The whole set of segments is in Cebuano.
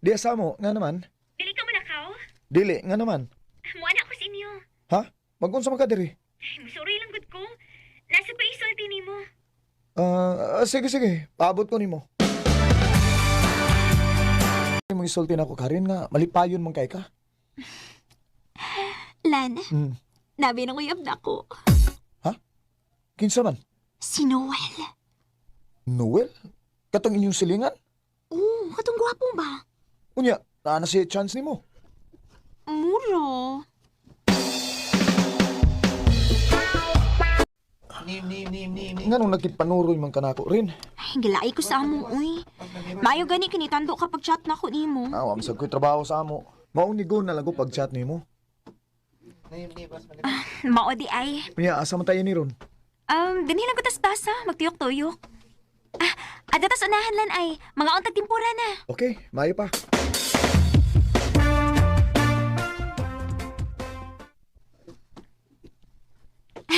Di asa mo, nga naman. Dili ka mo nakaw? Dili, nga naman. Muana ko sa inyo. Ha? Magunsa man ka diri? Ay, musorry lang gud ko. Nasa pa isulti nimo. Ah, sige sige, paabot ko nimo. Mong isulti na ako Karin nga malipayon man kay ka. Lan, nabi nang uyab na ako. Ha? Kinsa man? Si Noel. Noel? Katong inyong silingan? Oo, katong gwapo ba? Unya, naa na siya chance nimo. Muro. Nganong nagkipanuroy man kanako rin? Ay, gilaay ko sa amo, uy. Maayo gani kinitando kapag chat na ko nimo. Ah, wa masag ko'y trabaho sa amo. Maong nigo na lang ko pag-chat nimo. Mao di ay. Unya, asa man tayo ni ron? Dinhi lang ko tas basa, magtuyok-tuyok. Ah, ada tas unahan lan ay, mga untag timpura na. Okay, maayo pa.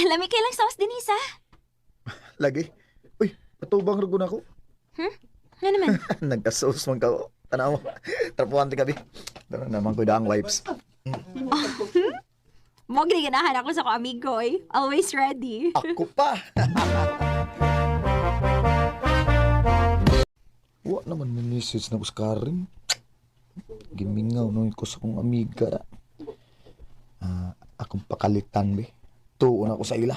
Lami kay lang sauce din isa. Lagi. Uy, patubang ra gud ako. Ano naman? Nagka-sauce man ka. Tanaw. Trapuan ti gabi. Dara naman ko'y daang wipes. Mo gani ganahan ako sa ko amigo eh. Always ready. Ako pa. Wa naman may message na ko sa Karen. Gimingaw nun ko sa kong amiga. Ah, akong pakalitan be. Tuon ako sa ila.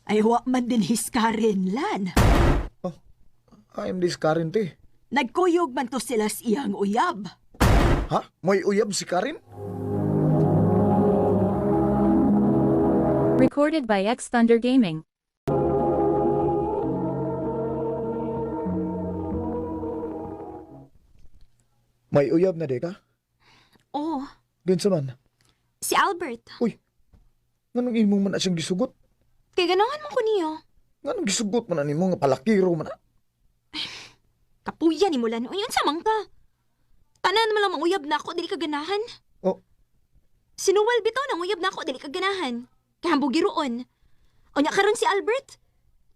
Ay, wa man din his Karen lan. Oh, I'm this Karen te. Nagkuyog man to sila sa iyang uyab. Ha? May uyab si Karen? Recorded by X Thunder Gaming. May uyab na de ka? Oh, Gansa man. si Albert. Uy, nganong imong man na siyang gisugot? Kay ganahan mo ko niyo. Nganong gisugot man na nimo nga palakiro man na? Kapuya ni Mulan. Uy, unsa man ka? Tanan man lang manguyab na ako, dili ka ganahan. Oh. Si Noel bitaw nang uyab na ako, dili ka ganahan. Kay hambog giroon. Unya karon si Albert.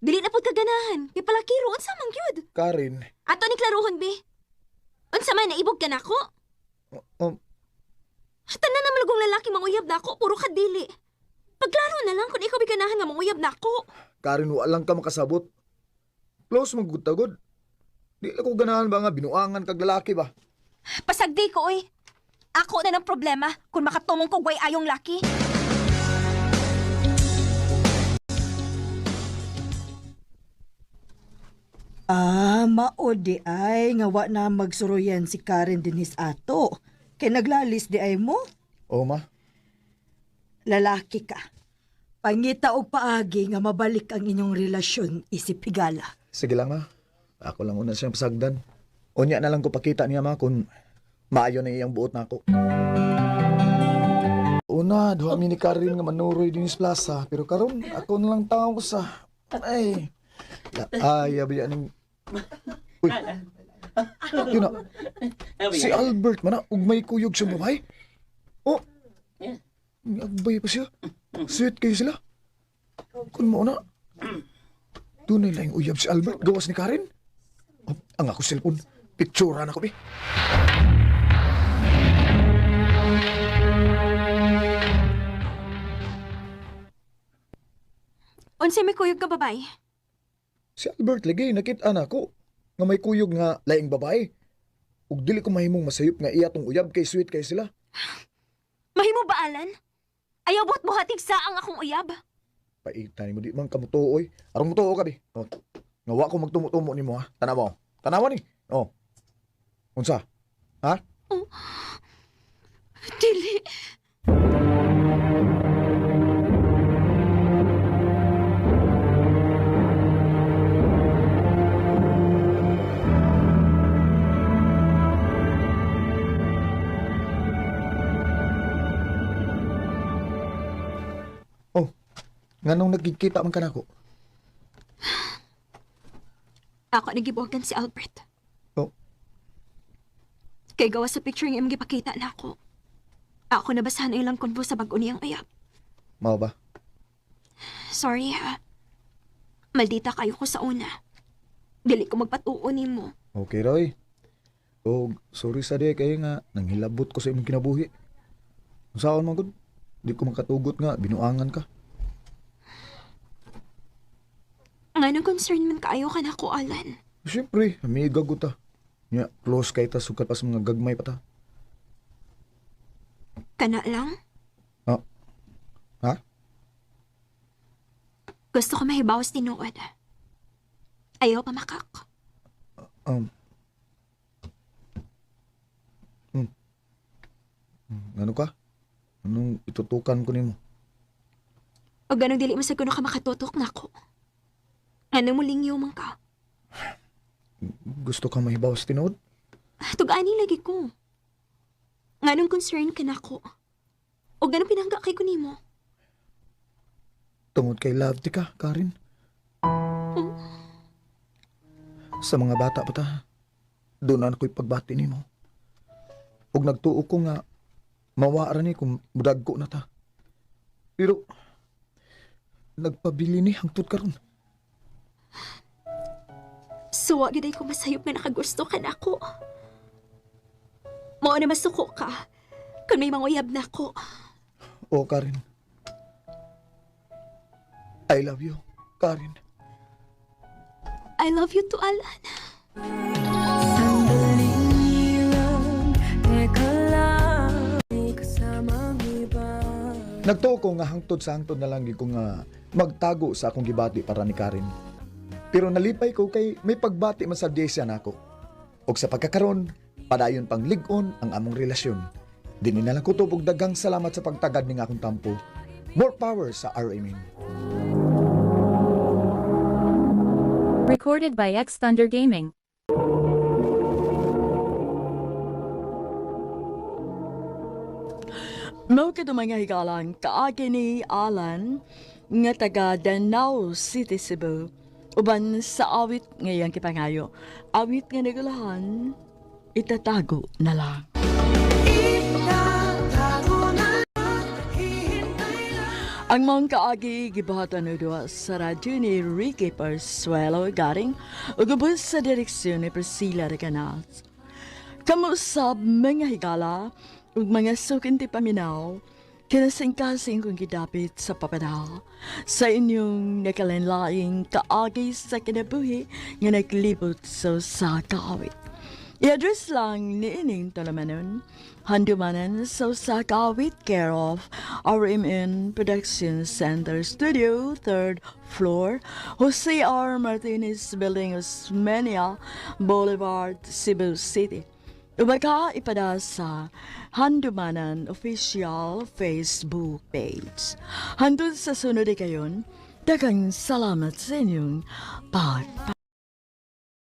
Dili na pud ka ganahan. Kay palakiro, unsa man gyud? Karen. Ato ni klarohon be. Unsa man naibog ka nako? Oh, Tanan naman lagong lalaki manguyab na ako, puro ka dili. Pagklaro na lang kung ikaw bi ganahan nga manguyab na ako. Karen, wala lang ka makasabot. Close magugtagod. Di lang ko ganahan ba nga binuangan kag lalaki ba? Pasagdi ko, oy. Ako na ng problema kung makatumong ko way ayong laki. Ah, mao di ay nga wa na magsuruyan si Karen dinhis ato. Kay naglalis di ay mo. Oo ma. Lalaki ka. Pangita og paagi nga mabalik ang inyong relasyon isip higala. Sige lang ma. Ako lang una siyang pasagdan. Unya na lang ko pakita niya ma kung maayo na iyang buot na ako. Una, duha mi ni Karen nga manuroy din sa plaza. Pero karon ako na lang tao ko sa... Ay, ay, abi ning... Uy, yun na. Si Albert man na, ug may kuyog siya babae. Oh, agbay pa siya. Sweet kayo sila. Kun mo na, tunay lang uyab si Albert, gawas ni Karen. Oh, ang ako cellphone, picture na ko bi. Unsa may kuyog ka babae? Si Albert lagi nakita na ako nga may kuyog nga laing babae. Ug dili ko mahimong masayop nga iya tong uyab kay sweet kay sila. Mahimo ba, Alan? Ayaw buot buhatig sa ang akong uyab. Paita nimo di man ka mutuoy. Aron mutuo ka bi. Oh. Nga wa ko magtumo-tumo nimo ha. Tanawa. Oh. Tanawa ni. Oh. Unsa? Ha? Dili. Oh. Nganong nagkikita man ka nako? Ako nagibuhagan si Albert. Oh. Kay gawa sa picture nga imong gipakita na ako. Ako nabasahan ang ilang konvo sa bag-o niyang uyab. Mao ba? Sorry ha. Maldita kayo ko sa una. Dili ko magpatuo nimo. Okay, Roy. Og sorry sa di kay nga nanghilabot ko sa imong kinabuhi. Unsaon man gud? Di ko makatugot nga binuangan ka. Nganong concern man kaayo ka nako, Alan? Siyempre, amiga gud ta. Nya, close kay ta sukad pa sa mga gagmay pa ta. Kana lang? Ah. Ha? Gusto ko mahibawas tinuod. Ayaw pa makak. Ano ka? Anong itutukan ko nimo? O ganong dili mo sa kuno ka makatutok nako. Ano mo lingyo man ka? Gusto ka mahibawas tinuod? Tug-ani lagi ko. Nganong concern ka nako? O ganong pinangga kay ko nimo? Tungod kay love ti ka, Karin. Sa mga bata pa ta, doon na ako'y pagbati nimo. Ug nagtuo ko nga, mawara ni kung mudagko na ta. Pero, nagpabili ni hangtod karon. Suwa gid ay ko masayop nga nakagusto ka nako. Mao na masuko ka kung may manguyab nako. Oo, Karin. I love you, Karin. I love you too, Alan. Nagtuo ko nga hangtod sa hangtod na lang gyud ko nga magtago sa akong gibati para ni Karin. Pero nalipay ko kay may pagbati man sa siya nako. Og sa pagkakaron, padayon pang lig-on ang among relasyon. Dini na lang kutob og daghang salamat sa pagtagad ning akong tampo. More power sa RMN. Recorded by X Thunder Gaming. Mao kadto mga higalang kaagi ni Alan nga taga Danao City, Cebu. Uban sa awit ngayang kipangayo. Awit nga nagulahan, itatago na lang. Ang maong kaagi gibuhatan og duha sa radyo ni Ricky Parsuelo Garing ug ubos sa direksyon ni Priscilla Recanat. Kamusab mga higala ug mga sukinti paminaw, kinasingkasing kong gidapit sa papadal sa inyong nakalanlaing kaagi sa kinabuhi nga naglibot sa usa ka awit. I-address lang ni ining talamanon, handumanan sa usa ka awit, care of RMN Production Center Studio, 3rd floor, Jose R. Martinez Building, Osmeña Boulevard, Cebu City. Ubaka ipada sa Handumanan Official Facebook page. Hantod sa sunod kayon, daghang salamat sa inyong pagpa.